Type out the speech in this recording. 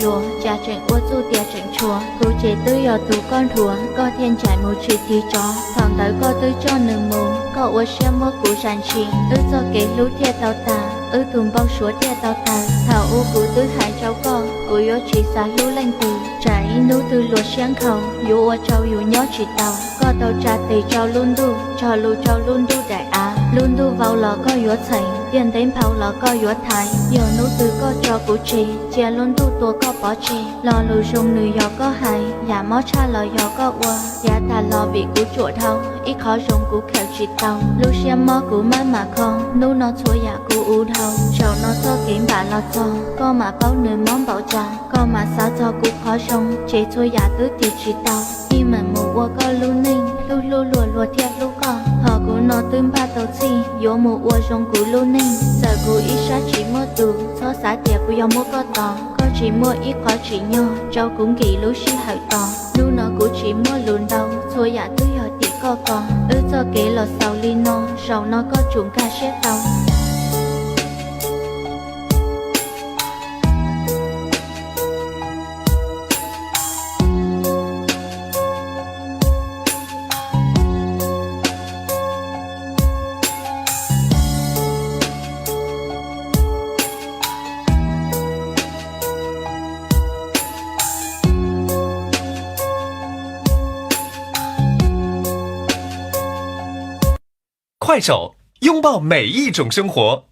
yuav, cas tseem ua txuj tias tseem tshuav. Kuv ces twb yog tus koj nrhuav, koj thiaj ncaim mus tsis tig tsov. Thaum ntawd koj twb coj nws mus, koj ua siab muab kuv zais ntshis. Wb txoj kev hlub thiaj tau tas, wb tus npau suav thiaj tau tawg. Thaum ub kuv twb hais rau koj, kuv yuav tsis xav hlub leej twg. Tsam ib hnub twg luag siab nkhaus, yuav ua rau yus nyob tsis tau. Koj tau tsa tes rau lub ntuj, tso lus rau lub ntuj daim av. Lub ntuj vau los koj yuav txheem, tiaj ntev nphau los koj yuav thaiv. Yog hnub twg koj tso kuv tseg, cia lub ntuj tua koj pov tseg. Lo lus zoo nws yog koj hais, yam mob tshaj los yog koj ua. Yav tas los vim kuv tsuam dhau, ib qhov zoo kuv khaws tsis tau. Lub siab mob kuv maj mam kho, hnub no txhua yam kuv ua dhau. Zaum no txoj kev npam los txog, koj mam paub nws mob npaum cas. Koj mam xav txog kuv qhov zoo, ces txhua yam twb tig tsis tau. Yeej meem mus ua koj lub neej, hlub hlub luag luag thiaj hlub koj. Ho kuv no twb npaj tau txhij, yuav mus ua zoo kuv lub neej. Txawm kuv ib sab tsis muaj tus, txhob xav tias kuv yog muab koj tos. Koj tsis muaj ib qho tsim nyog, rau kuv nkim lub sij hawm tos. Hnub no kuv tsis muaj lus ntau, txhua yam twb yog tim koj ko. Wb txoj kev los xaus li no, zaum no koj tsum nkag siab tau. 快手，拥抱每一种生活。